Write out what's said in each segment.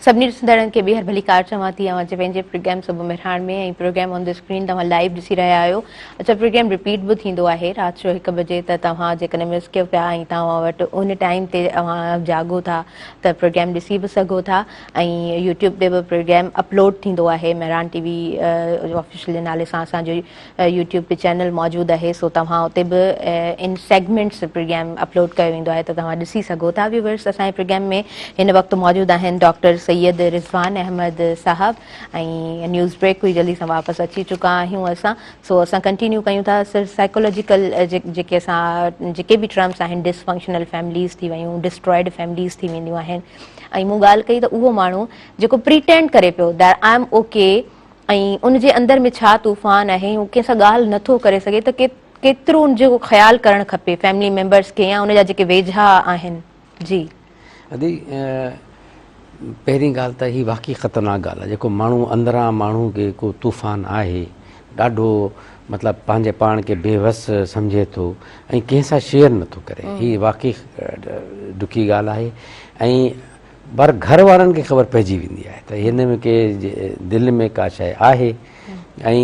سڀني ڏسندڙن کي ٻيهر ڀليڪار چوان ٿي اوهان جي پنهنجي پروگرام صبح Mehran ۾ ۽ programme on the screen توهان لائيو ڏسي رهيا آهيو. اڇا پروگرام رپيٽ به ٿيندو آهي رات جو هڪ بجي ته توهان جيڪڏهن مس ڪيو پيا ۽ توهان وٽ ان ٽائيم تي اوهان جاڳو ٿا ته پروگرام ڏسي به سگهو ٿا ۽ يوٽيوب تي به پروگرام اپلوڊ ٿيندو آهي مهراڻ ٽي وي آفيشل جي نالي سان اسان جو يوٽيوب تي چينل موجود آهي سو توهان اتي به ان سيگمينٽس پروگرام اپلوڊ ڪيو ويندو آهي ته توهان ڏسي سگهو ٿا. ويورس اسان جي پروگرام ۾ هن وقت موجود آهن ڊاڪٽر سيد رضوان احمد صاحب ۽ نيوز بريڪ هئي جلدي سان واپس اچي چڪا آهيون اسان سو اسان ڪنٽينيو ڪيون ٿا سر سائيڪولوجيڪل جيڪي اسان جيڪي به ٽرمس آهن ڊس فنڪشنل فيمليز ٿي ويون ڊسٽرائيڊ فيمليز ٿي وينديون آهن ۽ مون ڳالهه ڪئي ته اهو ماڻهو جيڪو پريٽينڊ ڪري پيو that I am okay ۽ ان جي اندر ۾ ڇا طوفان آهي هو ڪنهن سان ڳالهه نه ٿو ڪري سگهي ته ڪيترو ان جو خيال ڪرڻ کپي فيملي ميمبرس کي يا ان جا جيڪي ويجها آهن جي. ادي پهرين ڳالهه ته هي واقعي خطرناڪ ڳالهه آهي جيڪو ماڻهو اندران ماڻهو کي ڪو طوفان آهي ڏاڍو مطلب پنهنجي پاڻ کي بي وس سمجهي ٿو ۽ ڪنهن سان شيئر نٿو ڪري هي واقعي ڏکي ڳالهه آهي ۽ پر گهر وارن کي خبر پئجي ويندي آهي ته هن ۾ ڪي دل ۾ ڪا شيء آهي ۽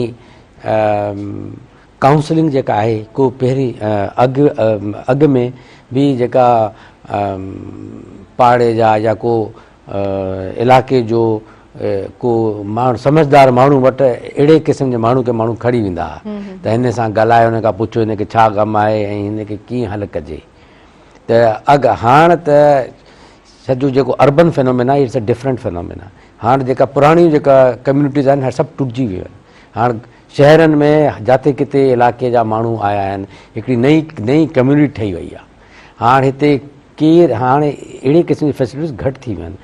ڪائونسلنگ جيڪا آهي ڪو پهرين اڳ اڳ ۾ به جيڪا پاڙي جا يا ڪو علائقي جو ڪو ماڻهو سمجهدار ماڻهو وٽ اهڙي قسم جي ماڻهو کي ماڻهو کڻي ويندا هئا ته هن سان ڳالهايو هن کان پڇو هن کي ڇا غم آهي ۽ هن کي ڪيئن حل ڪجي ته اڳ هاڻ ته سڄو جيڪو اربن phenomena it's a different phenomena هاڻ جيڪا پراڻيون جيڪا ڪميونٽيز آهن سڀ ٽٽجي ويون آهن هاڻ شهرن ۾ جاتي ڪٿي علائقي جا ماڻهو آيا آهن هڪڙي نئين نئين ڪميونٽي ٺهي وئي آهي هاڻ هتي ڪير هاڻ اهڙي قسم جي فيسلٽيز گهٽ ٿي ويون آهن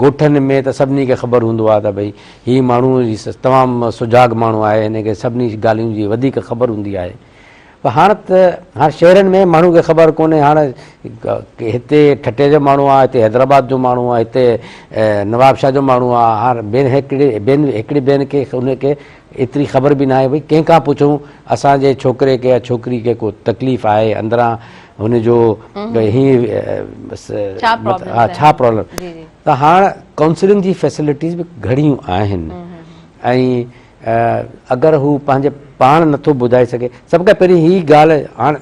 ڳوٺن ۾ ته سڀني کي خبر هوندو آهي ته ڀئي هي ماڻهو تمام سجاڳ ماڻهو آهي هن کي سڀني ڳالهين جي وڌيڪ خبر هوندي آهي پر هاڻ ته هاڻ شهرن ۾ ماڻهو کي خبر ڪونهي هاڻ هتي ٺٽي جو ماڻهو آهي هتي حيدرآباد جو ماڻهو آهي هتي نوابشاهه جو ماڻهو آهي هاڻ ٻين هڪڙي ٻين هڪڙي ٻين کي ان کي ايتري خبر به ناهي ڀئي ڪنهن کان پڇون اسان جي ڇوڪري کي يا ڇوڪري کي ڪو تڪليف آهي اندران هن جو هي ها ڇا پرابلم ته هاڻ ڪائونسلنگ جي فيسلٽيز به گهڻيون آهن ۽ اگر هو پنهنجي پاڻ نٿو ٻڌائي سگهي سڀ کان پهرين هي ڳالهه هاڻ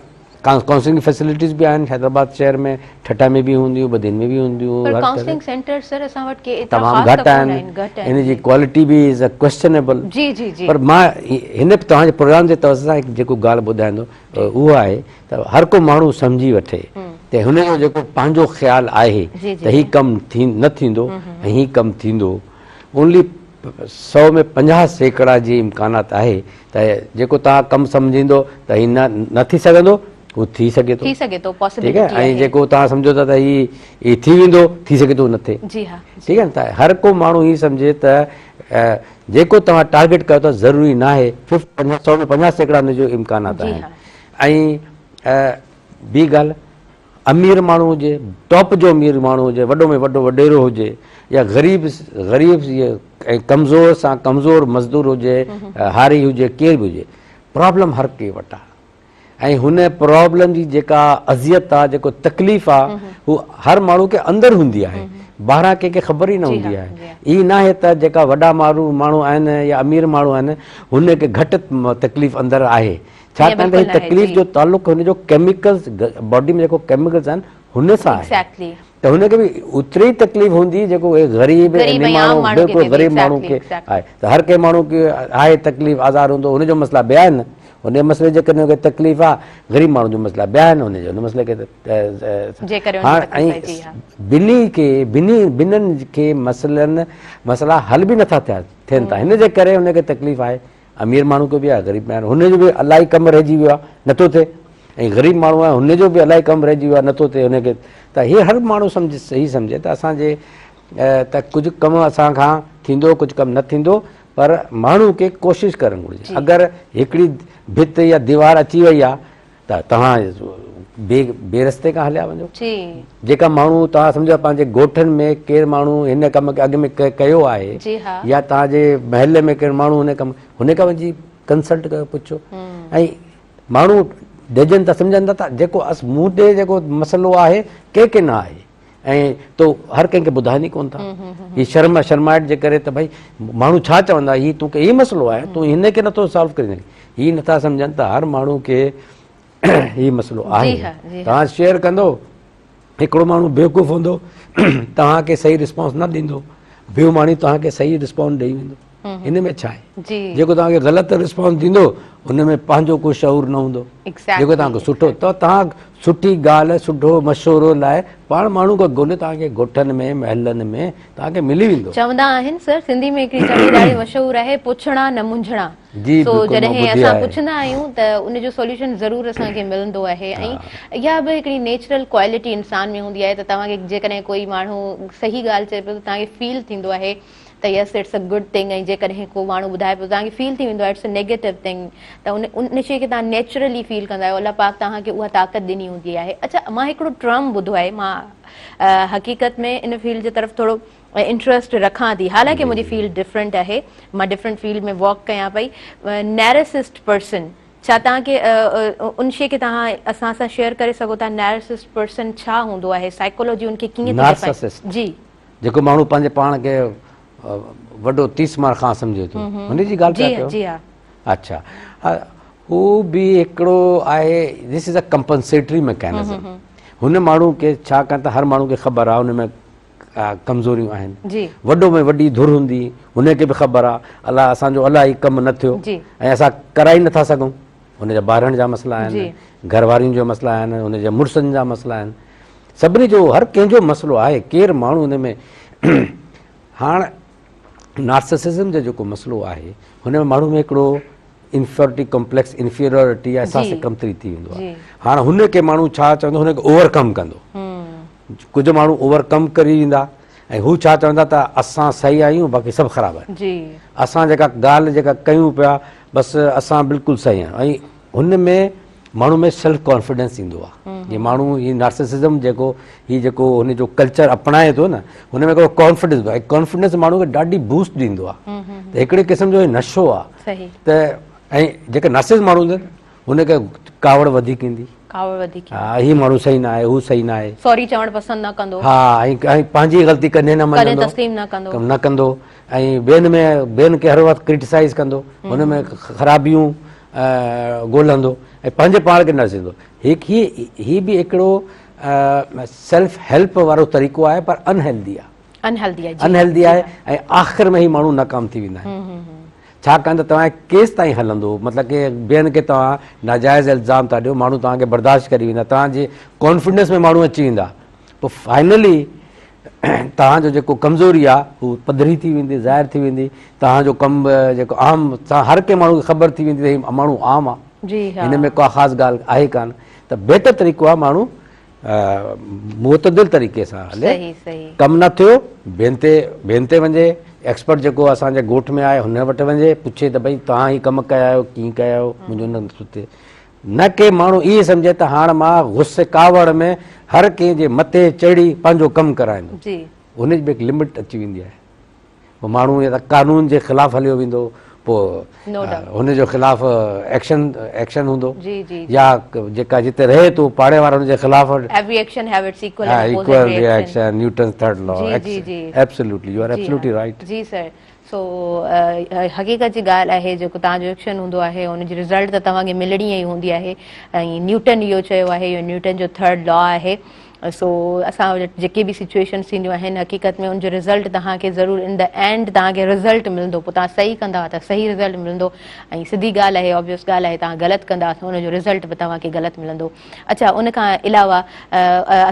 ڪائونسلنگ فيسلٽيز به آهن حيدرآباد شهر ۾ ٺٽا ۾ به هونديون بدين ۾ به هونديون پر ڪائونسلنگ سينٽر سر اسان وٽ ڪي ايترا تمام خاص ته گهٽ ڪونه آهن آهن گهٽ آهن ان جي جي ڪوالٽي به از ا ڪويسچنيبل جي جي جي پر مان هن توهان جي پروگرام جي توسط سان هڪ جيڪو ڳالهه ٻڌائيندو اهو آهي ته هر ڪو ماڻهو سمجهي وٺي ته هن جو جيڪو پنهنجو خيال آهي جي ته جي هي ڪم ٿي نه ٿيندو ۽ هي ڪم ٿيندو اونلي سو ۾ 50 سيڪڙا جي امڪانات آهي ته جيڪو توهان ڪم سمجهيندو ته هي نه نه ٿي سگهندو هو ٿي سگهي ٿو ٿي سگهي ٿو ٺيڪ پاسيبلٽي آهي ۽ آهي جيڪو توهان سمجهو ٿا ته هي هي ٿي ويندو ٿي سگهي ٿو نه ٿئي جي ها ٺيڪ آهي نه ته هر ڪو ماڻهو هي سمجهي ته جيڪو توهان ٽارگيٽ ڪيو ٿا ضروري نه آهي 100 ۾ 50% ان جو امڪانات جي آهن ها ۽ ٻي ڳالهه امير ماڻهو هجي، ٽاپ جو امير ماڻهو هجي، وڏو ۾ وڏو وڏيرو هجي يا غريب غريب ۽ ڪمزور سان ڪمزور مزدور هجي، هاري هجي، ڪير به هجي، پرابلم هر ڪنهن وٽ آهي ۽ هن پرابلم جي جيڪا اذيت آهي، جيڪو تڪليف آهي، هو هر ماڻهو کي اندر هوندي آهي، ٻاهران ڪنهن کي خبر ئي نه هوندي آهي. ائين ناهي ته جيڪا وڏا ماڻهو آهن يا امير ماڻهو آهن، هن کي گهٽ تڪليف اندر آهي. ڇاڪاڻ ته هي تڪليف جو تعلق هن جو ڪيميڪلز باڊي ۾ جيڪو ڪيميڪلز آهن هن سان آهي ته هن کي به اوتري ئي تڪليف هوندي جيڪو غريب ۽ نماڻو بلڪل غريب ماڻهو کي آهي ته هر ڪنهن ماڻهو کي آهي تڪليف آزار هوندو هن جو مسئلا ٻيا آهن هن جي مسئلي جي ڪري هن کي تڪليف آهي غريب ماڻهو جو مسئلا ٻيا آهن هن جو هن مسئلي کي هاڻ ۽ ٻنهي کي ٻنهي ٻنهن کي مسئلن مسئلا حل به نٿا ٿين ٿا هن جي ڪري هن کي تڪليف آهي امير ماڻهو کي به آهي غريب ماڻهو هن جو به الاهي ڪم رهجي ويو آهي نٿو ٿئي ۽ غريب ماڻهو آهي هن جو به الاهي ڪم رهجي ويو آهي نٿو ٿئي هن کي ته هي هر ماڻهو سمجهي صحيح سمجهي ته اسان جي ته ڪجهه ڪم اسان کان ٿيندو ڪجهه ڪم نه ٿيندو پر ماڻهو کي ڪوشش ڪرڻ گهرجي اگر هڪڙي ڀت يا ديوار اچي وئي آهي ته توهان بي بي رستي کان هليا وڃو. جيڪا ماڻهو توهان سمجهو پنهنجي ڳوٺن ۾ ڪير ماڻهو هن ڪم کي اڳ ۾ ڪيو آهي يا توهان جي محلي ۾ ڪير ماڻهو هن ڪم هن کان وڃي ڪنسلٽ ڪيو پڇو ۽ ماڻهو ڊڄن ٿا سمجهن ٿا ته جيڪو اس مون تي جيڪو مسئلو آهي ڪنهن کي نه آهي. ۽ تو هر ڪنهن کي ٻڌائين ئي ڪونه ٿا. هي شرم شرمائٽ جي ڪري ته ڀئي ماڻهو ڇا چوندا هي توکي هي مسئلو آهي تون هن کي نٿو سالو ڪرين سگهين. هي نٿا سمجهن ته هر ماڻهو کي هي مسئلو آهي. توهان شيئر ڪندو هڪڙو ماڻهو بيوقوف هوندو توهان کي صحيح رسپانس نه ڏيندو ٻيو ماڻهو توهان کي صحيح رسپانس ڏئي ويندو. هن ۾ ڇا آهي جيڪو توهان کي غلط رسپانس ڏيندو ان ۾ پنهنجو ڪو شعور نه هوندو جيڪو توهان کي سٺو ته توهان سٺي ڳالهه سٺو مشورو لاء پاڻ ماڻهو کي ڳوليو توهان کي ڳوٺن ۾ محلن ۾ توهان کي ملي ويندو. چوندا آهن سر سنڌي ۾ هڪڙي چوڻي ڏاڍي مشهور آهي پڇڻا نه منجهڻا جي سو بلڪل مان جڏهن ٻڌي اسان آهي. پڇندا آهيون ته ان جو سوليوشن ضرور اسان کي ملندو آهي ۽ اها به هڪڙي نيچرل ڪوالٽي انسان ۾ هوندي آهي ته توهان کي جيڪڏهن ڪوئي ماڻهو صحيح ڳالهه چئي پيو ته توهان کي فيل ٿيندو آهي ته yes it's a good thing ۽ جيڪڏهن ڪو ماڻهو ٻڌائي پيو توهان کي فيل ٿي ويندو آهي it's a negative thing ته ان ان شيء کي توهان نيچرلي فيل ڪندا آهيو الله پاڪ توهان کي اها طاقت ڏني هوندي آهي اڇا مان هڪڙو ٽرم ٻڌو آهي مان حقيقت ۾ ان فيلڊ جي طرف ٿورو انٽرسٽ رکان ٿي حالانڪه منهنجي فيلڊ ڊفرنٽ آهي مان ڊفرنٽ فيلڊ ۾ ورڪ ڪيان پئي نيرسسٽ پرسن ڇا توهان کي ان شيء کي توهان اسان سان شيئر ڪري سگهو ٿا نيرسسٽ پرسن ڇا هوندو آهي سائيڪولوجي ان کي ڪيئن ٿي نارسسسٽ جي جيڪو ماڻهو پنهنجي پاڻ کي وڏو تيس مار خان سمجهي ٿو هن جي ڳالهه پيا ڪيو؟ جي ها. اڇا هو به هڪڙو آهي this is a compensatory mechanism هن ماڻهو کي ڇاڪاڻ ته هر ماڻهو کي خبر آهي هن ۾ ڪمزوريون آهن وڏو ۾ وڏي ڌر هوندي هن کي به خبر آهي الله اسان جو الاهي ڪم نه ٿيو ۽ اسان ڪرائي نٿا سگهون هن جا ٻارن جا مسئلا آهن گهر وارين جا مسئلا آهن هن جي مڙسن جا مسئلا آهن سڀني جو هر ڪنهن جو مسئلو آهي ڪير ماڻهو ان ۾ هاڻ نارسسزم جو جيڪو مسئلو آهي هن ۾ ماڻهو ۾ هڪڙو انفيرٽي ڪمپليڪس انفيريورٽي يا احساس ڪمتري ٿي ويندو آهي هاڻ هن کي ماڻهو ڇا چوندو هن کي اوور ڪم ڪندو ڪجهه ماڻهو اوور ڪم ڪري ويندا ۽ هو ڇا چوندا ته اسان صحيح آهيون باقي سڀ خراب آهن اسان جيڪا ڳالهه جيڪا ڪيون پيا بس اسان بلڪل صحيح آهيون ۽ هن ۾ ماڻهو ۾ سيلف ڪانفيڊنس ايندو آهي جي ماڻهو هي نارسسزم جيڪو هي جيڪو هن جو ڪلچر اپنائي ٿو نه هن ۾ هڪڙو ڪانفيڊنس به ڪانفيڊنس ماڻهو کي ڏاڍي بوسٽ ڏيندو آهي ته هڪڙي قسم جو هي نشو آهي ته ۽ جيڪي نارسس ماڻهو هوندا آهن هن کي ڪاوڙ وڌيڪ ايندي ڪاوڙ وڌيڪ ها هي ماڻهو صحيح نه آهي هو صحيح نه آهي سوري چوڻ پسند نه ڪندو ها ۽ پنهنجي غلطي ڪڏهن نه مڃندو ڪڏهن تسليم نه ڪندو نه ڪندو ۽ ٻين ۾ ٻين کي هر وقت ڪرٽيسائز ڪندو هن ۾ خرابيون ڳولهندو ۽ پنهنجي پاڻ کي نه ڏسندو هي هي به هڪڙو سيلف هيلپ وارو طريقو آهي پر ان هيلدي آهي ان هيلدي آهي ۽ آخر ۾ هي ماڻهو ناڪام ٿي ويندا آهن ڇاڪاڻ ته توهان ڪيس تائين هلندو مطلب ڪي ٻين کي توهان ناجائز الزام ٿا ڏيو ماڻهو توهان کي برداشت ڪري ويندا توهان جي ڪانفيڊنس ۾ ماڻهو اچي ويندا پوء فائنلي توهان جو جيڪو ڪمزوري آ هو پڌري ٿي ويندي ظاهر ٿي ويندي توهان جو ڪم جيڪو عام هر ڪنهن ماڻهو کي خبر ٿي ويندي ته هي ماڻهو عام آ جي ها هن ۾ ڪا خاص ڳالهه آهي ڪانه ته بهتر طريقو آ ماڻهو معتدل طريقي سان هلي صحيح صحيح ڪم نه ٿيو ٻين تي ٻين تي وڃي ايڪسپرٽ جيڪو اسان جي ڳوٺ ۾ آهي هن وٽ وڃي پڇي ته ڀئي توهان هي ڪم ڪيا آهيو ڪيئن ڪيا آهيو منهنجو نه ٿو ٿئي نه ڪي ماڻهو ائين سمجهي ته هاڻ مان غصي ڪاوڙ ۾ هر ڪنهن جي مٿي چڙهي پنهنجو ڪم ڪرائيندو. جي. ان جي به هڪ لمٽ اچي ويندي آهي. پوء ماڻهو يا ته قانون جي خلاف هليو ويندو پوء هن جو خلاف ايڪشن ايڪشن هوندو جي جي يا جيڪا جتي رهي ٿو پاڙي وارا هن جي خلاف every action have its equal and opposite reaction Newton's third law جي جي جي absolutely you are absolutely right جي سر سو حقيقت جي ڳالهه آهي جيڪو توهان جو ايڪشن هوندو آهي ان جي رزلٽ ته توهان کي ملڻي ئي هوندي آهي ۽ نيوٽن اهو چيو آهي اهو نيوٽن جو ٿرڊ لا آهي سو اسان وٽ جيڪي به سچويشنس ٿينديون آهن حقيقت ۾ ان جو رزلٽ توهان کي ضرور ان the and توهان کي رزلٽ ملندو پوء توهان صحيح ڪندا ته صحيح رزلٽ ملندو ۽ سڌي ڳالهه آهي آبويس ڳالهه آهي توهان غلط ڪندا ته ان جو رزلٽ به توهان کي غلط ملندو اڇا ان کان علاوه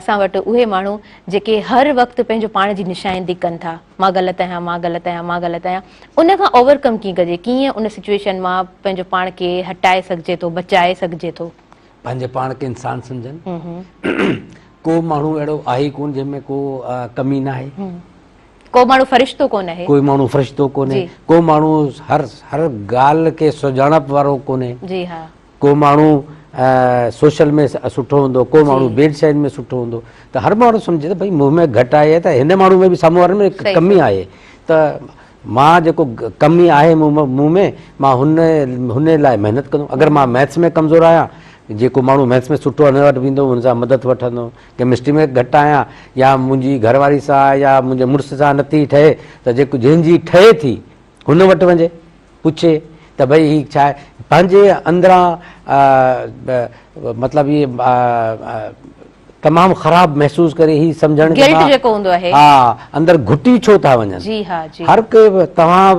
اسان وٽ اهي ماڻهو جيڪي هر وقت پنهنجو پاڻ جي نشاندهي ڪن ٿا مان غلط آهيان، مان غلط آهيان، مان غلط آهيان. ان کان اوور ڪم ڪيئن ڪجي؟ ڪيئن ان سچوئيشن مان پنهنجو پاڻ کي هٽائي سگهجي ٿو، بچائي سگهجي ٿو؟ پنهنجي پاڻ کي انسان سمجهن. ڪو ماڻهو اهڙو آهي ئي ڪونه جنهن ۾ ڪو ڪمي ناهي. ڪو ماڻهو فرشتو ڪونه آهي. ڪوئي ماڻهو فرشتو ڪونهي. ڪو ماڻهو هر هر ڳالهه کي سڃاڻپ وارو ڪونهي. جي ها. ڪو ماڻهو سوشل ۾ سٺو هوندو ڪو ماڻهو ٻين شين ۾ سٺو هوندو ته هر ماڻهو سمجهي ته ڀئي مون ۾ گهٽ آهي ته هن ماڻهو ۾ به سامهون وارن ۾ ڪمي آهي ته مان جيڪو ڪمي آهي مون ۾ مان هن هن لاء محنت ڪندم اگر مان ميٿس ۾ ڪمزور آهيان جيڪو ماڻهو ميٿس ۾ سٺو آهي ان وٽ ويندو ان سان مدد وٺندو، ڪيمسٽري ۾ گهٽ آهيان يا منهنجي گهر واري سان يا منهنجي مڙس سان نٿي ٺهي ته جيڪو جنهن جي ٺهي ٿي هن وٽ وڃي پڇي ته ڀئي هي ڇا آهي پنهنجي اندران مطلب هي تمام خراب محسوس ڪري هي سمجهڻ گلٽ جيڪو هوندو آهي ها اندر گهٽي ڇو ٿا وڃن جي ها جي هر ڪي توهان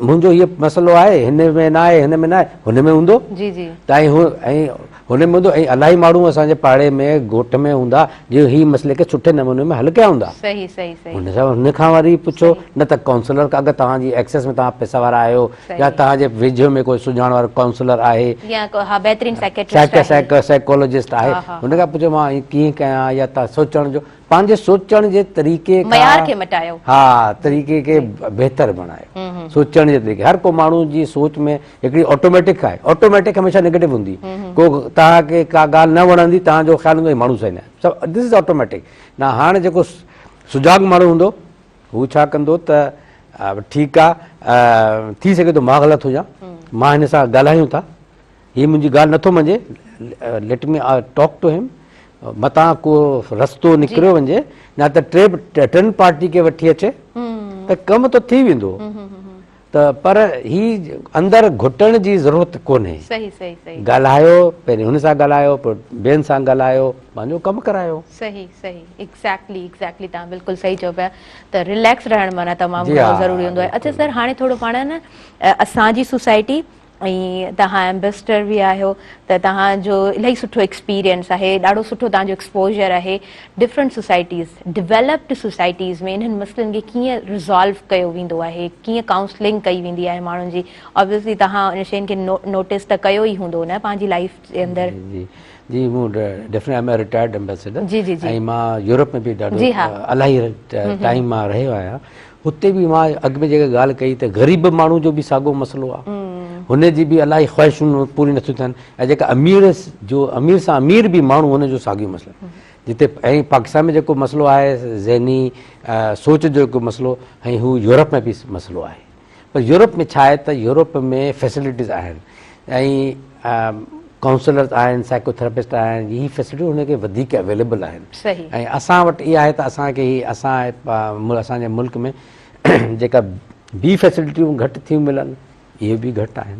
منهنجو هي مسئلو آهي هن ۾ نه آهي هن ۾ نه آهي هن ۾ هوندو جي جي ته ۽ هو ۽ هن ۾ هوندو ۽ الاهي ماڻهو اسان جي پاڙي ۾ ڳوٺ ۾ هوندا جي هي مسئلي کي سٺي نموني ۾ حل ڪيا هوندا صحيح صحيح صحيح هن سان هن کان وري پڇو نه ته ڪائونسلر کان اگر توهان جي ايڪسيس ۾ توهان پئسا وارا آهيو يا توهان جي ويجهو ۾ ڪوئي سڃاڻ وارو ڪائونسلر آهي يا ڪو ها بهترين سائيڪيٽرسٽ آهي سائيڪولوجسٽ آهي هن کان پڇو مان ائين ڪيئن ڪيان يا توهان سوچڻ جو پنهنجي سوچڻ جي طريقي کان معيار کي مٽايو ها طريقي کي بهتر بڻايو سوچڻ جي طريقي هر ڪو ماڻهو جي سوچ ۾ هڪڙي آٽوميٽڪ آهي آٽوميٽڪ هميشه نيگيٽو هوندي ڪو توهان کي ڪا ڳالهه نه وڻندي توهان جو خيال هوندو هي ماڻهو صحيح نه آهي دس از آٽوميٽڪ نه هاڻ جيڪو سجاڳ ماڻهو هوندو هو ڇا ڪندو ته ٺيڪ آ ٿي سگهي ٿو مان غلط هجان مان هن سان ڳالهايون ٿا هي منهنجي ڳالهه نٿو مڃي let me talk to him متان ڪو رستو نڪريو وڃي نه ته ٽي ٽن پارٽي کي وٺي اچي ته ڪم ته ٿي ويندو ته پر هي اندر گهٽڻ جي ضرورت ڪونهي. صحيح صحيح صحيح. ڳالهايو پهرين هن سان ڳالهايو پوء ٻين سان ڳالهايو پنهنجو ڪم ڪرايو. صحيح صحيح ايگزيڪٽلي ايگزيڪٽلي توهان بلڪل صحيح چئو پيا ته رليڪس رهڻ معنيٰ تمام گهڻو ضروري هوندو آهي. اڇا سر هاڻي ٿورو پاڻ نه اسان جي سوسائٽي ۽ توهان ايمبيسڊر به آهيو ته توهان جو الاهي سٺو ايڪسپيرينس آهي ڏاڍو سٺو توهان جو ايڪسپوجر آهي ڊفرنٽ سوسائٽيز ڊيولپڊ سوسائٽيز ۾ انهن مسئلن کي ڪيئن ريزالو ڪيو ويندو آهي ڪيئن ڪائونسلنگ ڪئي ويندي آهي ماڻهن جي آبويسلي توهان ان شين کي نوٽس ته ڪيو ئي هوندو نه پنهنجي لائيف جي اندر. جي جي مون definitely I am a retired ambassador جي جي جي ۽ مان يورپ ۾ به ڏاڍو جي ها الاهي ٽائيم مان رهيو آهيان اتي به مان اڳ ۾ جيڪا ڳالهه ڪئي ته غريب ماڻهو جو به ساڳو مسئلو آهي هن جي به الاهي خواهشون پوريون نٿيون ٿين ۽ جيڪا امير جو امير سان امير به ماڻهو هن جو ساڳيو مسئلو جتي ۽ پاڪستان ۾ جيڪو مسئلو آهي ذهني سوچ جو جيڪو مسئلو ۽ هو يورپ ۾ به مسئلو آهي پر يورپ ۾ ڇا آهي ته يورپ ۾ فيسلٽيز آهن ۽ ڪائونسلرز آهن سائيڪو ٿراپسٽ آهن هي فيسلٽيون هن کي وڌيڪ اويليبل آهن ۽ اسان وٽ اها آهي ته اسان کي هي اسان اسان جي ملڪ ۾ جيڪا بي فيسلٽيون گهٽ ٿيون ملن اهي به گهٽ آهن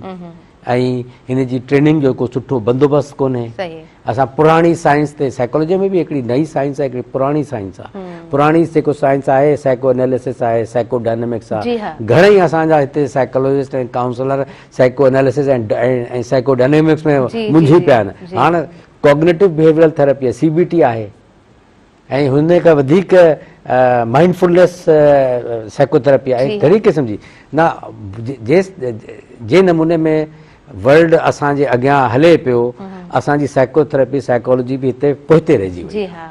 ۽ هن جي ٽريننگ جو ڪو سٺو بندوبست ڪونهي اسان پراڻي سائنس تي سائيڪولوجي ۾ به هڪڙي نئين سائنس آهي هڪڙي پراڻي سائنس آهي پراڻي جيڪو سائنس آهي سائيڪو اناليسس آهي سائيڪو ڊائنامڪس آهي گهڻي اسان جا هتي psychologist ۽ councillor psycho analysis ۽ psycho dynamics ۾ منجهي پيا آهن هاڻ ڪوگنيٽو بيهيويئرل ٿراپي آهي سي بي ٽي آهي ۽ هن کان وڌيڪ مائنڊ فلنس سائيڪو ٿراپي آهي گهڻي قسم جي نه جي نموني ۾ ورلڊ اسان جي اڳيان هلي پيو اسان جي سائيڪو ٿراپي سائيڪولوجي به هتي پوئتي رهجي وئي. جي ها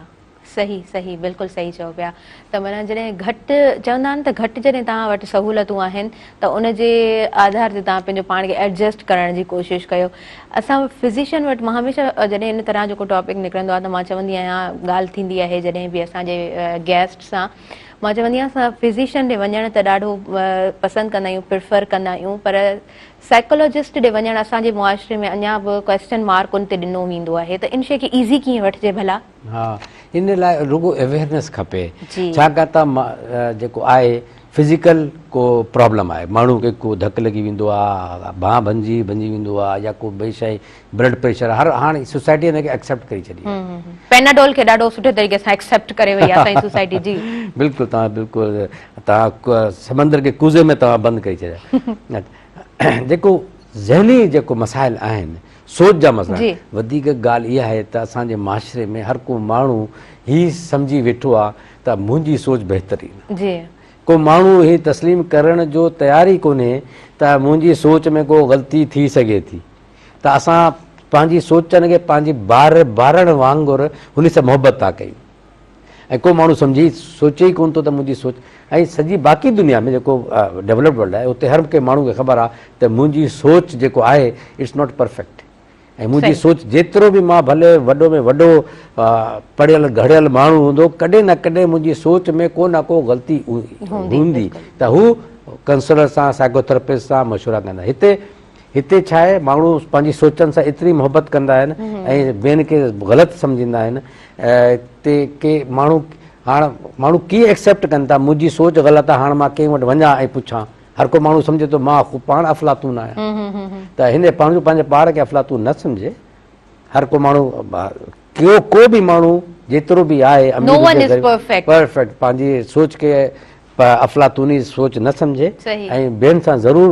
صحيح صحيح بلڪل صحيح چئو پيا ته معنيٰ جڏهن گهٽ چوندا آهن ته گهٽ جڏهن توهان وٽ سهولتون آهن ته ان جي آڌار تي توهان پنهنجو پاڻ کي ايڊجسٽ ڪرڻ جي ڪوشش ڪيو اسان فزيشن وٽ مان هميشه جڏهن ان طرح جو ڪو ٽاپڪ نڪرندو آهي ته مان چوندي آهيان ڳالهه ٿيندي آهي جڏهن به اسان جي گيسٽ سان مان چوندي آهيان اسان فزيشن ڏي وڃڻ ته ڏاڍو پسند ڪندا آهيون پريفر ڪندا آهيون پر سائيڪولوجسٽ ڏي وڃڻ اسان جي معاشري ۾ اڃا به ڪويسچن مارڪ ان تي ڏنو ويندو آهي ته ان شيء کي ايزي ڪيئن وٺجي ڀلا؟ ها ان لاء رڳو اويئرنيس کپي ڇاڪاڻ ته جيڪو آهي فزيڪل ڪو پرابلم آهي ماڻهو کي ڪو ڌڪ لڳي ويندو آهي ٻانهن ڀنجي ڀنجي ويندو آهي يا ڪو ٻئي شيء بلڊ پريشر هر هاڻي سوسائٽي هن کي ايڪسيپٽ ڪري ڇڏي آهي. پيناڊول کي ڏاڍو سٺي طريقي سان ايڪسيپٽ ڪري وئي آهي اسان جي سوسائٽي جي. بلڪل توهان بلڪل توهان سمندر کي ڪوزي ۾ توهان بند ڪري ڇڏيا جيڪو ذهني جيڪو مسائل آهن سوچ جا مسئلا آهن وڌيڪ ڳالهه اها آهي ته اسان جي معاشري ۾ هر ڪو ماڻهو هي سمجهي ويٺو آهي ته منهنجي سوچ بهترين آهي. ڪو ماڻهو هي تسليم ڪرڻ جو تيار ئي ڪونهي ته منهنجي سوچ ۾ ڪو غلطي ٿي سگهي ٿي ته اسان پنهنجي سوچن کي پنهنجي بار بارڻ وانگر هن سان محبت ٿا ڪيون ۽ ڪو ماڻهو سمجهي سوچي ئي ڪونه ٿو ته منهنجي سوچ ۽ سڄي باقي دنيا ۾ جيڪو ڊولپڊ ورلڊ آهي اتي هر ڪنهن ماڻهو کي خبر آهي ته منهنجي سوچ جيڪو آهي it's not perfect ۽ منهنجي سوچ جيترو به مان ڀلي وڏو ۾ وڏو پڙهيل گهڙيل ماڻهو هوندو ڪڏهن نه ڪڏهن منهنجي سوچ ۾ ڪو نه ڪو غلطي هوندي ته هو ڪنسلر سان سائيڪو ٿراپسٽ سان مشورا ڪندا هتي هتي ڇا آهي ماڻهو پنهنجي سوچن سان ايتري محبت ڪندا آهن ۽ ٻين کي غلط سمجهندا آهن تي ڪي ماڻهو هاڻ ماڻهو ڪيئن ايڪسيپٽ ڪن ٿا منهنجي سوچ غلط آهي هاڻ مان ڪنهن وٽ وڃان ۽ پڇان هر ڪو ماڻهو سمجهي ٿو مان پاڻ افلاطون آهيان ته هن پنهنجو پنهنجي پاڻ کي افلاطون نه سمجهي هر ڪو ماڻهو ڪو ڪو به ماڻهو جيترو به آهي امير هجي غريب پرفيڪٽ پنهنجي سوچ کي افلاطوني سوچ نه سمجهي ۽ ٻين سان ضرور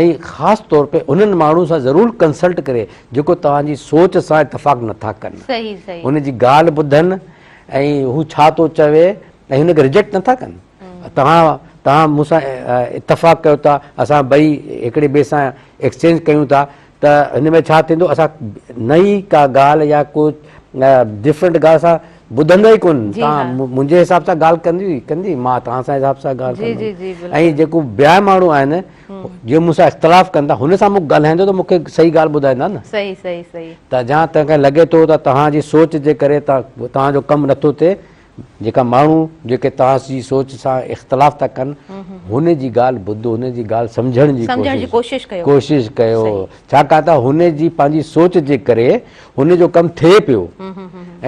۽ خاص طور پي انهن ماڻهن سان ضرور ڪنسلٽ ڪري جيڪو توهان جي سوچ سان اتفاق نٿا ڪن ان جي ڳالهه ٻڌن ۽ هو ڇا ٿو چوي ۽ هن کي ريجيڪٽ نٿا ڪن توهان توهان مون سان اتفاق ڪيو ٿا اسان ٻئي هڪڙي ٻئي سان ايڪسچينج ڪيون ٿا ته هن ۾ ڇا ٿيندو اسان نئين ڪا ڳالهه يا ڪو ڊفرنٽ ڳالهه اسان ٻڌندا ئي ڪون تان منهنجي حساب سان ڳالهه ڪندي ڪندي مان توهان سان حساب سان ڳالهه ڪندم ۽ جيڪو ٻيا ماڻهو آهن جي مون سان اختلاف ڪن ٿا هن سان مون ڳالهائيندو ته مون کي صحيح ڳالهه ٻڌائيندا نه صحيح صحيح صحيح ته جان تنهن کي لڳي ٿو ته توهان جي سوچ جي ڪري توهان جو ڪم نٿو ٿئي جيڪا ماڻهو جيڪي توهان جي سوچ سان اختلاف ٿا ڪن هن جي ڳالهه ٻڌو هن جي ڳالهه سمجهڻ جي ڪوشش ڪيو ڪوشش ڪيو ڇاڪاڻ ته هن جي پنهنجي سوچ جي ڪري هن جو ڪم ٿئي پيو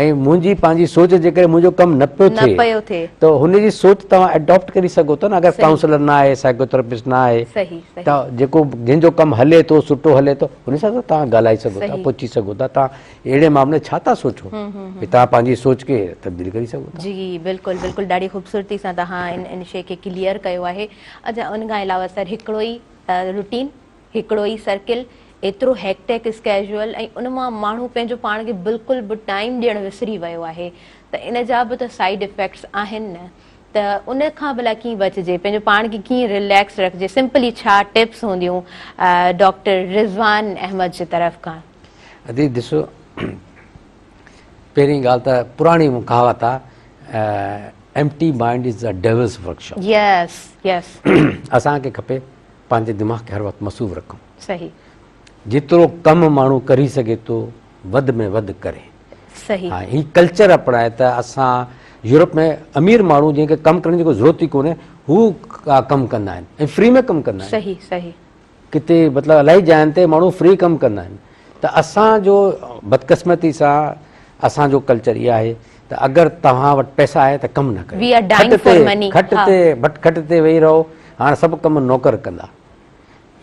۽ منهنجي پنهنجي سوچ جي ڪري منهنجو ڪم نه پيو ٿئي ته هن جي سوچ توهان اڊاپٽ ڪري سگهو ٿا نه اگر ڪائونسلر نه آهي سائيڪوٿراپسٽ نه آهي ته جيڪو جنهن جو ڪم هلي ٿو سٺو هلي ٿو هن سان توهان ڳالهائي سگهو ٿا پڇي سگهو ٿا توهان اهڙي معاملي ڇا ٿا سوچو ڀي توهان پنهنجي سوچ کي تبديل ڪري سگهو ٿا. جي بلڪل بلڪل ڏاڍي خوبصورتي سان توهان ان ان شي کي ڪليئر ڪيو آهي اڇا ان کان علاوه سر هڪڙو ئي روٽين هڪڙو ئي سرڪل ايترو هيڪٽڪ اسڪيجوئل ۽ ان مان ماڻهو پنهنجو پاڻ کي بلڪل به ٽائيم ڏيڻ وسري ويو آهي ته ان جا به ته سائيڊ افيڪٽس آهن نه ته ان کان ڀلا ڪيئن بچجي پنهنجو پاڻ کي ڪيئن رليڪس رکجي سمپلي ڇا ٽپس هونديون ڊاڪٽر رضوان احمد جي طرف کان. ادي ڏسو پهرين ڳالهه ته پراڻي ڪهاوت آ empty mind is the devil's workshop. Yes yes. اسان کي کپي پنهنجي دماغ کي هر وقت مصروف رکون. صحيح. جيترو ڪم ماڻهو ڪري سگهي ٿو وڌ ۾ وڌ ڪري. صحيح. ها هي ڪلچر اپنائي ته اسان يورپ ۾ امير ماڻهو جنهن کي ڪم ڪرڻ جي ڪو ضرورت ئي ڪونهي هو ڪم ڪندا آهن ۽ فري ۾ ڪم ڪندا آهن. صحيح صحيح. ڪٿي مطلب الاهي جاين تي ماڻهو فري ڪم ڪندا آهن ته اسان جو بدقسمتي سان اسان جو ڪلچر اها آهي ته اگر توهان وٽ پئسا آهي ته ڪم نه ڪريو We are dying for money. کٽ تي کٽ تي کٽ تي ويهي رهو هاڻ سڀ ڪم نوڪر ڪندا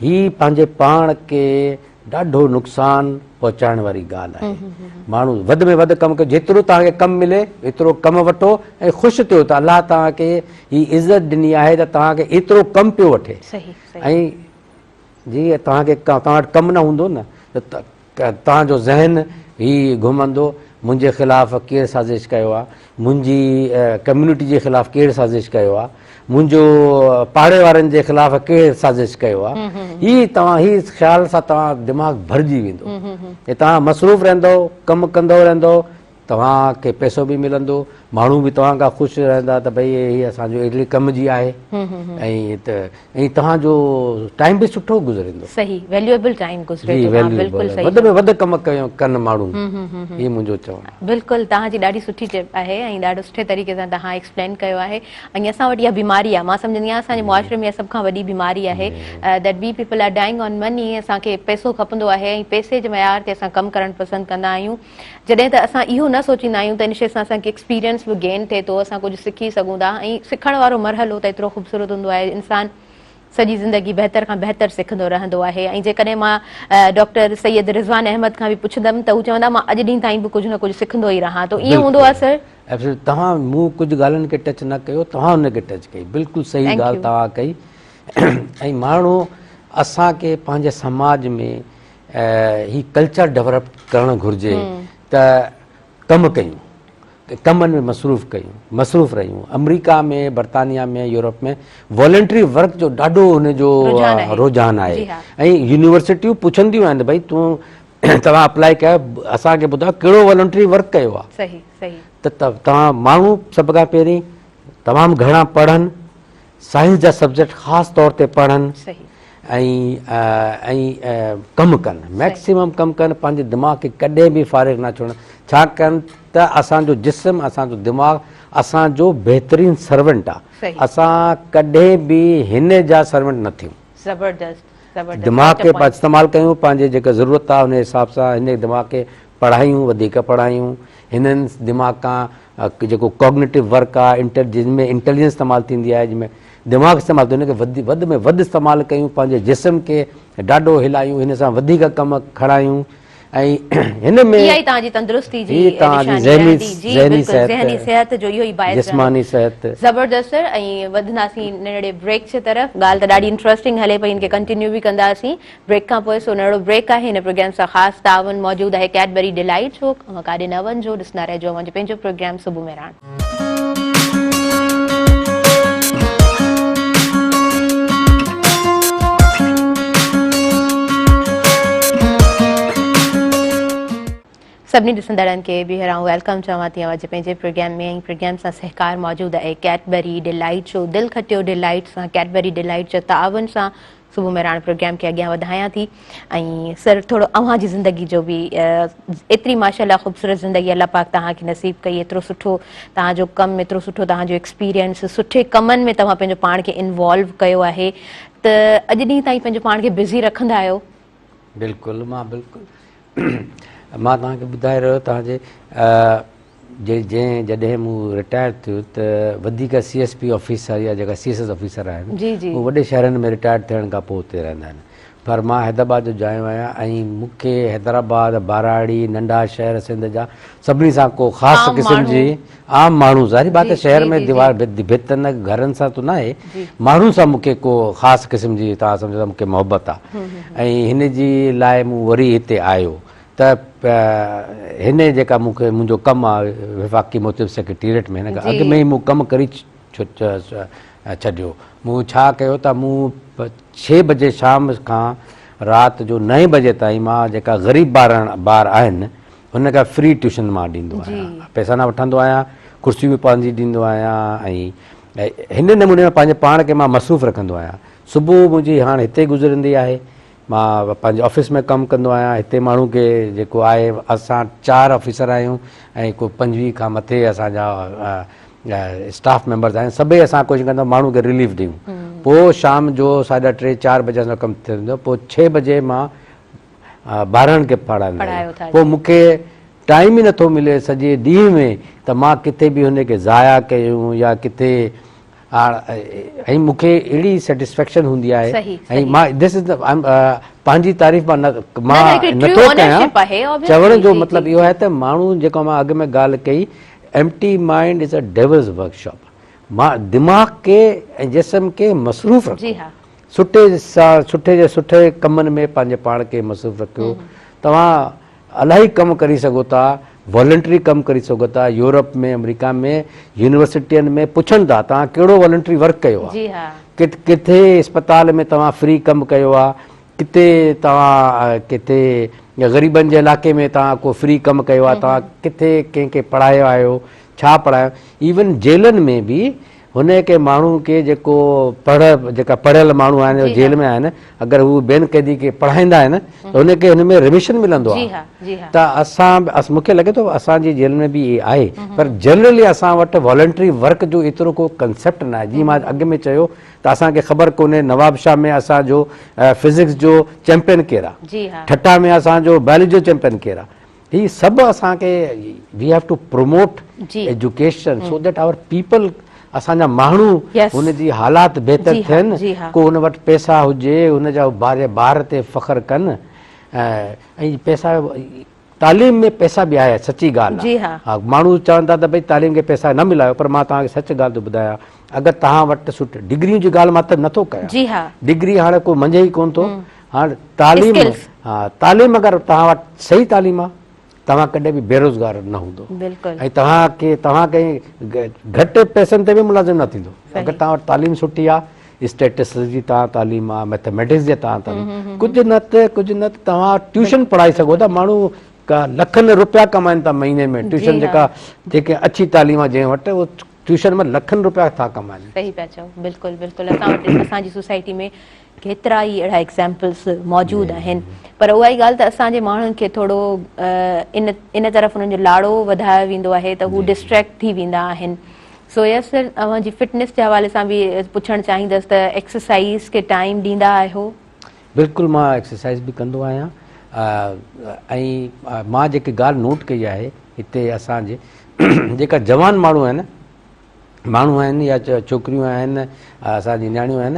هي پنهنجي پاڻ کي ڏاڍو نقصان پهچائڻ واري ڳالهه آهي ماڻهو وڌ ۾ وڌ ڪم ڪيو جيترو توهان کي ڪم ملي ايترو ڪم وٺو ۽ خوش ٿيو ته الله توهان کي هي عزت ڏني آهي ته توهان کي ايترو ڪم پيو وٺي صحيح ۽ جي توهان کي توهان وٽ ڪم نه هوندو نه ته توهان جو ذهن هي گهمندو منهنجي خلاف ڪير سازش ڪيو آهي منهنجي ڪميونٽي جي خلاف ڪير سازش ڪيو آهي منهنجو پاڙي وارن جي خلاف ڪير سازش ڪيو آهي هي توهان هي خيال سان توهان دماغ ڀرجي ويندو توهان مصروف رهندو ڪم ڪندو رهندو توهان کي پئسو به ملندو، ماڻهو به توهان کان خوش رهندا ته ڀئي هي اسان جو اهڙي ڪم جي آهي ۽ ته ۽ توهان جو ٽائيم به سٺو گذرندو. صحيح ويليوئبل ٽائيم گذري ٿو توهان بلڪل صحيح وڌ ۾ وڌ ڪم ڪيو ڪن ماڻهو هي منهنجو چوڻ آهي. بلڪل توهان جي ڏاڍي سٺي ٽپ آهي ۽ ڏاڍو سٺي طريقي سان توهان ايڪسپلين ڪيو آهي ۽ اسان وٽ اها بيماري آهي مان سمجهندي آهيان اسان جي معاشري ۾ اها سڀ کان وڏي بيماري آهي that we people are dying on money اسان کي پئسو کپندو آهي ۽ پئسي جي معيار تي اسان ڪم ڪرڻ پسند ڪندا آهيون جڏهن ته اسان اهو نه سوچيندا آهيون ته ان شيء سان اسان کي ايڪسپيرينس به گين ٿئي ٿو، اسان ڪجهه سکي سگهون ٿا ۽ سکڻ وارو مرحلو ته ايترو خوبصورت هوندو آهي انسان سڄي زندگي بهتر کان بهتر سکندو رهندو آهي ۽ جيڪڏهن مان ڊاڪٽر سيد رضوان احمد کان به پڇندم ته هو چوندا مان اڄ ڏينهن تائين به ڪجهه نه ڪجهه سکندو ئي رهان ٿو ائين هوندو آهي سر؟ Absolutely توهان مون ڪجهه ڳالهين کي ٽچ نه ڪيو توهان ان کي ٽچ ڪئي بلڪل صحيح ڳالهه توهان ڪئي ۽ ماڻهو اسان کي پنهنجي سماج ۾ هي ڪلچر ڊولپ ڪرڻ گهرجي ته ڪم ڪيون ڪمن ۾ مصروف ڪيون مصروف رهيون آمريڪا ۾ برطانيا ۾ يورپ ۾ والنٽري ورڪ جو ڏاڍو هن جو رجحان آهي ۽ يونيورسٽيون پڇنديون آهن ڀئي تون توهان اپلائي ڪيو اسان کي ٻڌايو ڪهڙو والنٽري ورڪ ڪيو آهي ته توهان ماڻهو سڀ کان پهرين تمام گهڻا پڙهن سائنس جا سبجيڪٽ خاص طور تي پڙهن ۽ ۽ ڪم ڪن ميڪسيمم ڪم ڪن پنهنجي دماغ کي ڪڏهن به فارغ نه ڇوڙن ڇا ڪن ته اسان جو جسم اسان جو دماغ اسان جو بهترين سرونٽ آ اسان ڪڏهن به هن جا سرونٽ نه ٿيون زبردست. دماغ کي استعمال ڪيون پنهنجي جيڪا ضرورت آهي ان حساب سان هن دماغ کي پڙهايون وڌيڪ پڙهايون هنن دماغ کان جيڪو ڪوگنيٽو ورڪ آهي انٽر جن ۾ انٽيليجنس استعمال ٿيندي آهي جن ۾ دماغ استعمال ٿيندو ان کي وڌ ۾ وڌ استعمال ڪيون پنهنجي جسم کي ڏاڍو هلايون هن سان وڌيڪ ڪم کڻايون ۽ هن ۾ اها ئي توهان جي تندرستي جي هي توهان جي نشاني ذهني رهندي جي ذهني بلڪل صحت ذهني صحت جو اهو ئي باعث رهندو جسماني صحت. زبردست سر ۽ وڌنداسين ننڍڙي بريڪ جي طرف ڳالهه ته ڏاڍي انٽرسٽنگ هلي پئي ان کي ڪنٽينيو به ڪنداسين بريڪ کان پوء سو ننڍڙو بريڪ آهي هن پروگرام سان خاص تعاون موجود آهي ڪيڊبري ڊيلائيٽ جو اوهان ڪاڏي نه وڃجو ڏسندا رهجو اوهان جو پنهنجو پروگرام صبح مهراڻ. سڀني ڏسندڙن کي ٻيهر آئون welcome چوان ٿي اوهان جي پنهنجي پروگرام ۾ ۽ پروگرام سان سهڪار موجود آهي ڪيڊبري ڊيلائيٽ جو دل کٽيو ڊيلائيٽ سان ڪيڊبري ڊيلائيٽ جو تعاون سان صبح مهراڻ پروگرام کي اڳيان وڌايان ٿي ۽ سر ٿورو اوهان جي زندگي جو به ايتري ماشاء الله خوبصورت زندگي الله پاڪ توهان کي نصيب ڪئي ايترو سٺو توهان جو ڪم ايترو سٺو توهان جو ايڪسپيرينس سٺي ڪمن ۾ توهان پنهنجو پاڻ کي انوالو ڪيو آهي ته اڄ ڏينهن تائين پنهنجو پاڻ کي بزي رکندا آهيو؟ بلڪل مان بلڪل مان توهان کي ٻڌائي رهيو توهان جي جي جنهن جڏهن مون رٽائر ٿيو ته وڌيڪ سي ايس پي آفيسر يا جيڪا سي ايس ايس آفيسر آهن جي جي اهي وڏي شهرن ۾ رٽائر ٿيڻ کان پوء اتي رهندا آهن پر مان حيدرآباد جو ڄايو آهيان ۽ مون کي حيدرآباد ٻهراڙي ننڍا شهر سنڌ جا سڀني سان ڪو خاص عام قسم ماڻهو جي عام ماڻهو ظاهري بات جي آهي شهر جي ۾ جي جي ديوار ڀت نه گهرن سان ته ناهي جي ماڻهن سان مون کي ڪو خاص قسم جي توهان سمجهو ته مون کي محبت آهي ۽ هن جي لاء مون وري هتي آيو ته هن جيڪا مون کي منهنجو ڪم آ وفاقي محتسب سيڪريٽريٽ ۾ هن کان اڳ ۾ ئي مون ڪم ڪري ڇڏيو. مون ڇا ڪيو ته مون ڇهه بجي شام کان رات جو نائين بجي تائين مان جيڪا غريب ٻارڻ ٻار آهن هن کي فري ٽيوشن مان ڏيندو آهيان پئسا نه وٺندو آهيان ڪرسي به پنهنجي ڏيندو آهيان ۽ هن نموني مان پنهنجي پاڻ کي مان مصروف رکندو آهيان صبح منهنجي هاڻ هتي گذرندي آهي مان پنهنجي آفيس ۾ ڪم ڪندو آهيان هتي ماڻهو کي جيڪو آهي اسان چار آفيسر آهيون ۽ ڪو 25 کان مٿي اسان جا اسٽاف ميمبرز آهن سڀئي اسان ڪوشش ڪندا ماڻهو کي رليف ڏيون پوء شام جو ساڍا ٽي چار بجي اسان جو ڪم ٿي ويندو پوء 6 بجي مان ٻارن کي پڙهائيندو آهيان پوء مون کي ٽائيم ئي نٿو ملي سڄي ڏينهن ۾ ته مان ڪٿي به هن کي ضايع ڪيون يا ڪٿي ۽ مون کي اهڙي سيٽسفيڪشن هوندي آهي ۽ مان دس از پنهنجي تعريف مان نه مان نٿو ڪيان چوڻ جو مطلب اهو آهي ته ماڻهو جيڪو مان اڳ ۾ ڳالهه ڪئي empty mind is a devil's workshop مان دماغ کي ۽ جسم کي مصروف رکو سٺي سان سٺي جي سٺي ڪمن ۾ پنهنجي پاڻ کي مصروف رکيو توهان الاهي ڪم ڪري سگهو ٿا، والنٽري ڪم ڪري سگهو ٿا، يورپ ۾ آمريڪا ۾ يونيورسٽين ۾ پڇن ٿا توهان ڪهڙو والنٽري ورڪ ڪيو آهي، ڪٿي اسپتال ۾ توهان فري ڪم ڪيو آهي، ڪٿي توهان ڪٿي غريبن جي علائقي ۾ توهان ڪو فري ڪم ڪيو آهي، توهان ڪٿي ڪنهن کي پڙهايو آهيو، ڇا پڙهايو، ايون جيلن ۾ به هن کي ماڻهو کي جيڪو پڙهه جيڪا پڙهيل ماڻهو آهن جي جيل ۾ آهن اگر هو ٻين قيدي کي پڙهائيندا آهن ته هن کي هن ۾ رميشن ملندو آهي ته اسان مون کي لڳي ٿو اسان جي جيل ۾ به اهي آهي پر جنرلي اسان وٽ والنٽري ورڪ جو ايترو ڪو ڪنسيپٽ نه آهي جيئن مان اڳ ۾ چيو ته اسان کي خبر ڪونهي نواب شاهه ۾ اسان جو فزڪس جو چيمپئن ڪير آهي ٺٽا ۾ اسان جو بائلوجي جو چيمپئن ڪير آهي هي سڀ اسان کي we have to promote education so that our people اسان جا ماڻهو هن جي حالات بهتر ٿين ڪو هن وٽ پيسا هجي هن جا ٻار تي فخر ڪن ۽ پيسا تعليم ۾ پيسا به آهي سچي ڳالهه آهي ها ماڻهو چون ٿا ته ڀئي تعليم کي پيسا نه ملايو پر مان توهان کي سچ ڳالهه ٿو ٻڌايان اگر توهان وٽ سٺ ڊگريون جي ڳالهه مان ته نٿو ڪيان ڊگري هاڻي ڪو منجهي ئي ڪون ٿو هاڻ تعليم ها تعليم اگر توهان وٽ صحيح تعليم آ توهان ڪڏهن به بيروزگار نه هوندو ۽ توهان کي توهان ڪنهن گهٽ پئسن تي به ملازم نه ٿيندو اگر توهان وٽ تعليم سٺي آ اسٽيٽس جي توهان تعليم آ ميٿميٽڪس جي توهان تعليم ڪجهه نه ته ڪجهه نه ته توهان ٽيوشن پڙهائي سگهو ٿا ماڻهو لکن روپيا ڪمائن ٿا مهيني ۾ ٽيوشن جيڪا جيڪي اڇي تعليم آ جنهن وٽ اهو ٽيوشن مان لکن روپيا ٿا ڪمائن. صحيح پيا چئو بلڪل بلڪل اسان وٽ اسان جي سوسائٽي ۾ ڪيترا ئي اهڙا ايگزامپلس موجود آهن پر اها ئي ڳالهه ته اسان جي ماڻهن کي ٿورو ان ان طرف انهن جو لاڙو وڌايو ويندو آهي ته هو ڊسٽريڪٽ ٿي ويندا آهن سو يس سر اوهان جي فٽنس جي حوالي سان به پڇڻ چاهيندس ته ايڪسرسائز کي ٽائيم ڏيندا آهيو؟ بلڪل مان ايڪسرسائز به ڪندو آهيان ۽ مان جيڪي ڳالهه نوٽ ڪئي آهي هتي اسان جي جيڪا جوان ماڻهو آهن ماڻهو آهن يا ڇوڪريون آهن اسان جي نياڻيون آهن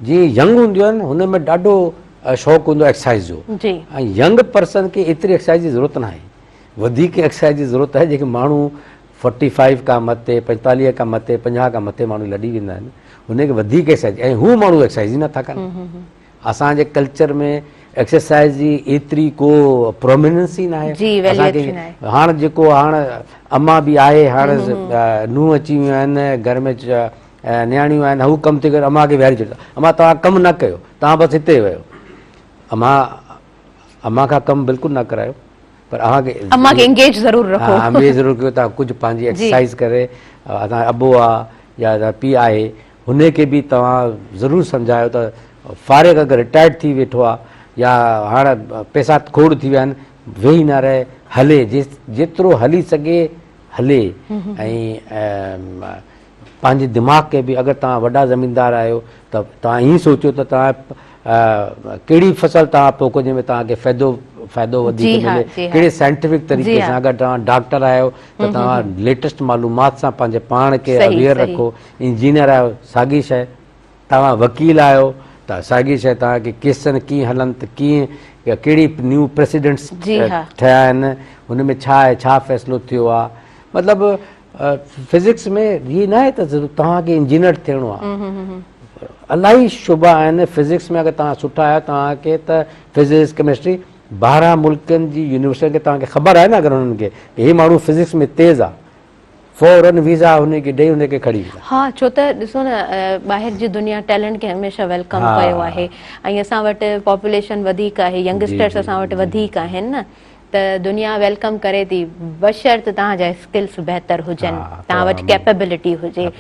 جي ينگ هونديون آهن هن ۾ ڏاڍو شوق هوندو آهي ايڪسرسائز جو ۽ ينگ پرسن کي ايتري ايڪسرسائز جي ضرورت ناهي وڌيڪ ايڪسرسائز جي ضرورت آهي جيڪي ماڻهو فورٽي فائيو کان مٿي پنجتاليهه کان مٿي 50 کان مٿي ماڻهو لڏي ويندا آهن هن کي وڌيڪ ايڪسرسائز ۽ هو ماڻهو ايڪسرسائز ئي نٿا ڪن. اسان جي ڪلچر ۾ ايڪسرسائز جي ايتري ڪو پروميننس ئي ناهي. جي اسان کي ويليو ناهي. هاڻ جيڪو هاڻ اما به آهي هاڻ نونهن اچي ويون آهن گهر ۾ نياڻيون آهن هو ڪم ٿي ڪري اما کي ويهاري ڇڏيو اما توهان ڪم نه ڪيو توهان بس هتي ويو اما اما کان ڪم بلڪل نه ڪرايو پر اوهان کي اما کي انگيج ضرور رکو. ها انگيج ضرور ڪيو توهان ڪجهه پنهنجي ايڪسرسائز ڪري اسان ابو آ يا پي آهي هن کي به توهان ضرور سمجهايو ته فارغ اگر رٽائرڊ ٿي ويٺو آ يا هاڻ پئسا کوڙ ٿي ويا آهن ويهي نه رهي هلي جيترو هلي سگهي هلي ۽ پنهنجي دماغ کي به اگر توهان وڏا زميندار آهيو ته توهان ائين سوچيو ته توهان ڪهڙي فصل توهان پوکو جنهن ۾ توهان کي فائدو فائدو وڌيڪ ملي ڪهڙي سائنٽيفڪ طريقي سان اگر توهان ڊاڪٽر آهيو ته توهان ليٽسٽ معلومات سان پنهنجي پاڻ کي اويئر رکو انجنيئر آهيو ساڳي شيء توهان وڪيل آهيو ته ساڳي شيء توهان کي ڪيسن ڪيئن هلن ته ڪيئن ڪهڙي نيو پريسيڊنٽس ٺهيا آهن هن ۾ ڇا آهي ڇا فيصلو ٿيو آهي مطلب فزڪس ۾ هي نه آهي ته توهان کي انجنيئر ٿيڻو آهي الاهي شعبا آهن فزڪس ۾ اگر توهان سٺا آهيو توهان کي ته فزڪس ڪيمسٽري 12 ملڪن جي يونيورسٽين کي توهان کي خبر آهي نه اگر انهن کي هي ماڻهو فزڪس ۾ تيز آهي فورن ويزا هن کي ڏئي هن کي کڻي ويندا. ها ڇو ته ڏسو نه ٻاهر جي دنيا ٽيلنٽ کي هميشه welcome ڪيو آهي ۽ اسان وٽ پاپوليشن وڌيڪ آهي ينگسٽرس اسان وٽ وڌيڪ آهن نه ته دنيا welcome ڪري ٿي بشرط توهان جا اسڪلس بهتر هجن توهان وٽ ڪيپيبلٽي هجي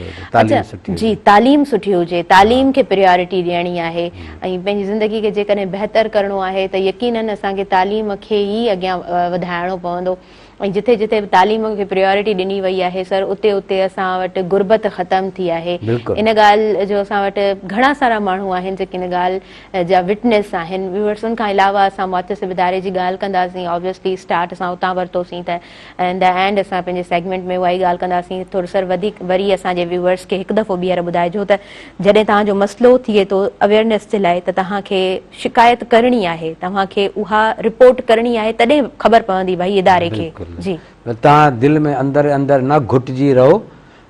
اڇا جي تعليم سٺي هجي تعليم کي پريارٽي ڏيڻي آهي ۽ پنهنجي زندگي کي جيڪڏهن بهتر ڪرڻو آهي ته يقينن اسان کي تعليم کي ئي اڳيان وڌائڻو پوندو ۽ جٿي جٿي به تعليم کي پريارٽي ڏني وئي آهي سر اتي اتي اسان وٽ غربت ختم ٿي آهي ان ڳالهه جو اسان وٽ گهڻا سارا ماڻهو آهن جيڪي ان ڳالهه جا وٽنس آهن ويورس ان کان علاوه اسان محتسب اداري جي ڳالهه ڪنداسين آبويسلي اسٽارٽ اسان اتان ورتوسين ته ان دا اينڊ اسان پنهنجي سيگمينٽ ۾ اها ئي ڳالهه ڪنداسين ٿورو سر وڌيڪ وري اسان جي ويورس کي هڪ دفعو ٻيهر ٻڌائجو ته جڏهن توهان جو مسئلو ٿئي ٿو اويئرنيس جي لاء ته توهان کي شڪايت ڪرڻي آهي توهان کي اها رپورٽ ڪرڻي آهي تڏهن خبر پوندي ڀائي اداري کي جي. توهان دل ۾ اندر اندر نه گهٽجي رهو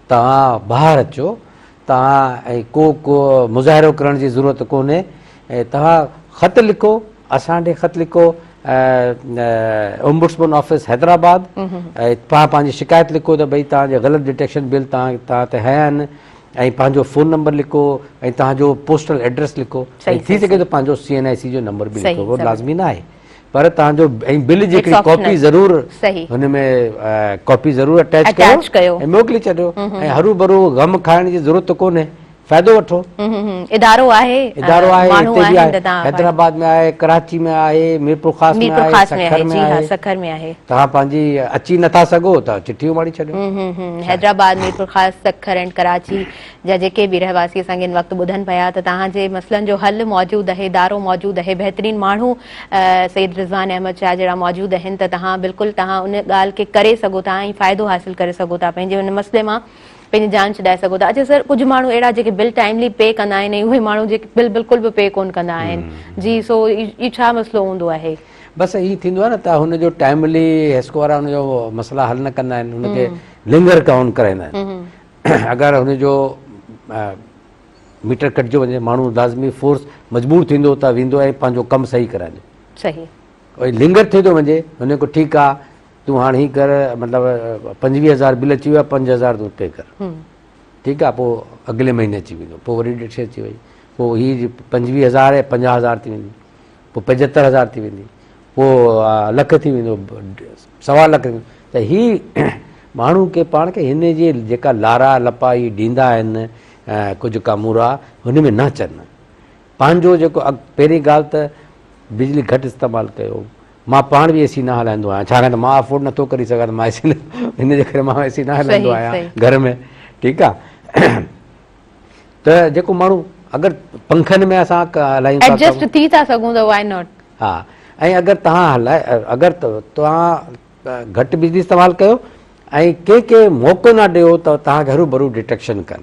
توهان ٻاهر اچو توهان ۽ ڪو ڪو مظاهرو ڪرڻ جي ضرورت ڪونهي ۽ توهان خط لکو اسان ڏي خط لکو اومبوڊسمين آفيس حيدرآباد ۽ توهان پنهنجي شڪايت لکو ته ڀئي توهان جي غلط ڊٽيڪشن بل توهان توهان تي هنيا آهن ۽ پنهنجو فون نمبر لکو ۽ توهان جو پوسٽل ايڊريس لکو ۽ ٿي سگهي ٿو پنهنجو سي اين آء سي جو نمبر به لکو اهو لازمي نه آهي پر توهان جو ۽ بل جي هڪڙي ڪاپي ضرور هن ۾ ڪاپي ضرور اٽيچ ڪيو ۽ موڪلي ڇڏيو ۽ هرو ڀرو غم کائڻ جي ضرورت ڪونهي فائدو وٺو. ادارو آهي ادارو آهي هتي به آهي حيدرآباد ۾ آهي ڪراچي ۾ آهي ميرپورخاص ۾ آهي سکر ۾ آهي سکر ۾ آهي توهان پنهنجي اچي نٿا سگهو ته چٺي اماڻي ڇڏيو. حيدرآباد، ميرپورخاص، سکر ۽ ڪراچي جا جيڪي به رهواسي اسان کي هن وقت ٻڌن پيا ته توهان جي مسئلن جو حل موجود آهي، ادارو موجود آهي، بهترين ماڻهو سيد رضوان احمد شاهه جهڙا موجود آهن ته توهان بلڪل توهان ان ڳالهه کي ڪري سگهو ٿا ۽ فائدو حاصل ڪري سگهو ٿا پنهنجي ان مسئلي مان پنهنجي جان ڇڏائي سگهو ٿا. اڇا سر ڪجهه ماڻهو اهڙا جيڪي بل ٽائملي پي ڪندا آهن ۽ اهي ماڻهو جيڪي بل بلڪل به پي ڪونه ڪندا آهن جي سو اهو ڇا مسئلو هوندو آهي؟ بس ائين ٿيندو آهي نه ته هن جو ٽائملي حيسڪو وارا هن جو مسئلا حل نه ڪندا آهن هن کي لنگر ڪائونٽ ڪرائيندا آهن اگر هن جو ميٽر ڪٽجو وڃي ماڻهو لازمي فورس مجبور ٿيندو ته ويندو ۽ پنهنجو ڪم صحيح ڪرائيندو صحيح وري لنگر ٿي ٿو وڃي هن کو ٺيڪ آ تون هاڻ هي ڪر مطلب 25 هزار بل اچي ويو 5000 تون پي ڪر ٺيڪ آ پوء اڳلي مهيني اچي ويندو پوء وري ڏٺي اچي وئي پوء هي 25 هزار 50 هزار ٿي ويندي پوء 75 هزار ٿي ويندي پوء لک ٿي ويندو سوا لک ته هي ماڻهو کي پاڻ کي هن جي جيڪا لارا لپا هي ڏيندا آهن ڪجهه ڪامورا هن ۾ نه اچن پنهنجو جيڪو پهرين ڳالهه ته بجلي گهٽ استعمال ڪيو مان پاڻ به اي سي نه هلائيندو آهيان ڇاڪاڻ ته مان افورڊ نٿو ڪري سگهان ته مان اي سي هن جي ڪري مان اي سي نه هلائيندو آهيان گهر ۾ ٺيڪ آهي ته جيڪو ماڻهو اگر پنکن ۾ اسان هلايون ٿا ايڊجسٽ ٿي ٿا سگهون ته وائي not. ها ۽ اگر توهان هلائي اگر توهان گهٽ بجلي استعمال ڪيو ۽ ڪنهن کي موقعو نه ڏيو ته توهان کي هروڀرو ڊٽيڪشن ڪن.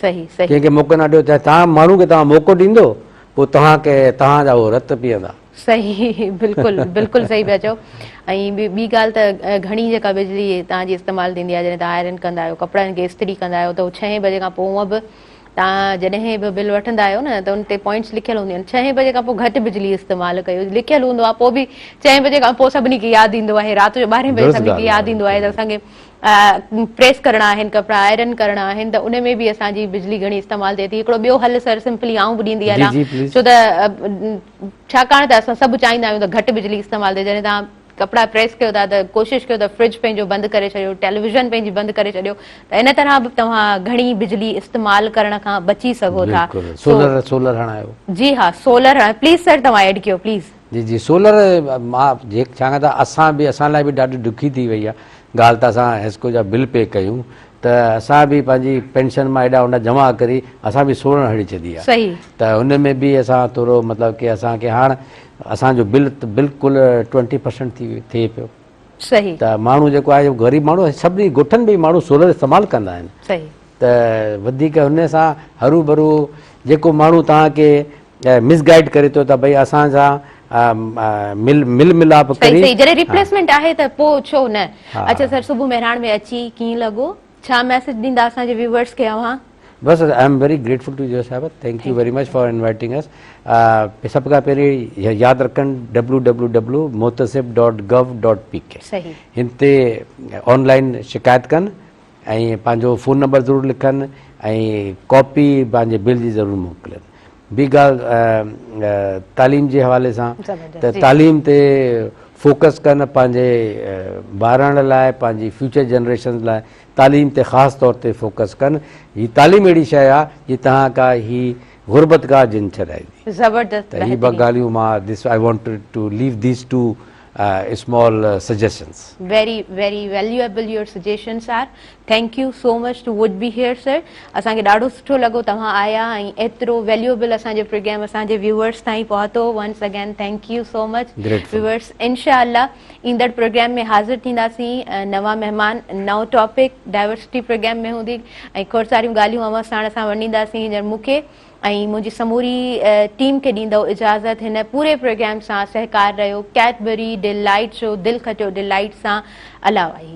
صحيح صحيح. ڪنهن کي موقعو نه ڏيو چاهي توهان ماڻهو کي توهان موقعو ڏيندو پوء توهان کي توهان جا هو رت پيئندا. صحيح بلڪل بلڪل صحيح پيا چئو ۽ ٻي ڳالهه ته گهڻي جيڪا بجلي توهان جي استعمال ٿيندي آهي جڏهن توهان آئرن ڪندا آهيو ڪپڙن کي استري ڪندا آهيو ته هو ڇهين بجي کان پوء هونء به توهان جڏهن به بل وٺندا آهيو نه ته ان تي پوائنٽس لکيل هونديون آهن ڇهين بجي کان پوء گهٽ بجلي استعمال ڪيو لکيل هوندو آهي پوء به چئين بجي کان پوء سڀني کي ياد ايندو آهي رات جو ٻارهين بجي سڀني کي ياد ايندو آهي ته اسان کي پريس ڪرڻا آهن ڪپڙا آئرن ڪرڻا آهن ته ان ۾ به اسان جي بجلي گهڻي استعمال ٿئي ٿي هڪڙو ٻيو حل سر سمپلي آئون به ڏيندي هلان ڇو ته ڇاڪاڻ ته اسان سڀ چاهيندا آهيون ته گهٽ بجلي استعمال ٿئي جڏهن توهان ڪپڙا پريس ڪيو ٿا ته ڪوشش ڪيو ته فرج پنهنجو بند ڪري ڇڏيو ٽيليويزن پنهنجي بند ڪري ڇڏيو ته ان طرح به توهان گهڻي بجلي استعمال ڪرڻ کان بچي سگهو ٿا. بلڪل سولر سولر هڻايو. جي ها سولر هڻايو پليز سر توهان ايڊ ڪيو پليز. جي جي سولر مان جي ڇاڪاڻ ته اسان به اسان لاء به ڏاڍي ڏکي ٿي وئي آهي ڳالهه ته اسان حيسڪو جا بل پي ڪيون ته اسان به پنهنجي پينشن مان ايڏا اونڏا جمع ڪري اسان به سولر هڻي ڇڏي آهي صحيح ته ان ۾ به اسان ٿورو مطلب ڪي اسان کي هاڻ اسان جو بل ته بلڪل ٽوئنٽي پرسنٽ ٿي ٿئي پيو. صحيح. ته ماڻهو جيڪو آهي غريب ماڻهو سڀني ڳوٺن ۾ ماڻهو سولر استعمال ڪندا آهن. صحيح. ته وڌيڪ ان سان هرو ڀرو جيڪو ماڻهو توهان کي مس گائيڊ ڪري ٿو ته ڀئي اسان سان مل مل ملاپ ڪري. صحيح صحيح جڏهن ريپليسمينٽ آهي ته پوء ڇو نه. اڇا سر صبح مهراڻ ۾ اچي ڪيئن لڳو؟ ڇا ميسيج ڏيندا اسان جي ويوئرس کي اوهان؟ بس I am very grateful to you صاحب thank you very much for inviting us سڀ کان پهرين ياد رکن W W W Mohtasib dot gov dot P K هن تي آن لائن شڪايت ڪن ۽ پنهنجو فون نمبر ضرور لکن ۽ ڪاپي پنهنجي بل جي ضرور موڪلن ٻي ڳالهه تعليم جي حوالي سان ته تعليم تي فوڪس ڪن پنهنجي ٻارڙن لاء پنهنجي فيوچر جنريشن لاء تعليم تي خاص طور تي فوڪس ڪن هي تعليم اهڙي شيء آهي جي توهان کا هي غربت کا جن ڇڏائيندي. زبردست ته هي ٻه بهترين. ڳالهيون مان this I want to leave these two small suggestions. Very very valuable your suggestions are thank you so much to would be here sir اسان کي ڏاڍو سٺو لڳو توهان آيا ۽ ايترو ويليوبل اسان جو پروگرام اسان جي ويوئرس تائين پهتو once again thank you so much Grateful. Viewers انشاء الله ايندڙ پروگرام ۾ حاضر ٿينداسين نوان مهمان نئون ٽاپڪ ڊائيورسٽي پروگرام ۾ هوندي ۽ کوڙ ساريون ڳالهيون اوهان ساڻ اسان ونڊينداسين هينئر مون کي ۽ منهنجي سموري ٽيم کي ڏيندؤ اجازت هن پوري پروگرام سان سهڪار رهيو ڪيڊبري ڊيلائيٽ جو دل کٽيو ڊيلائيٽ سان الله واهي.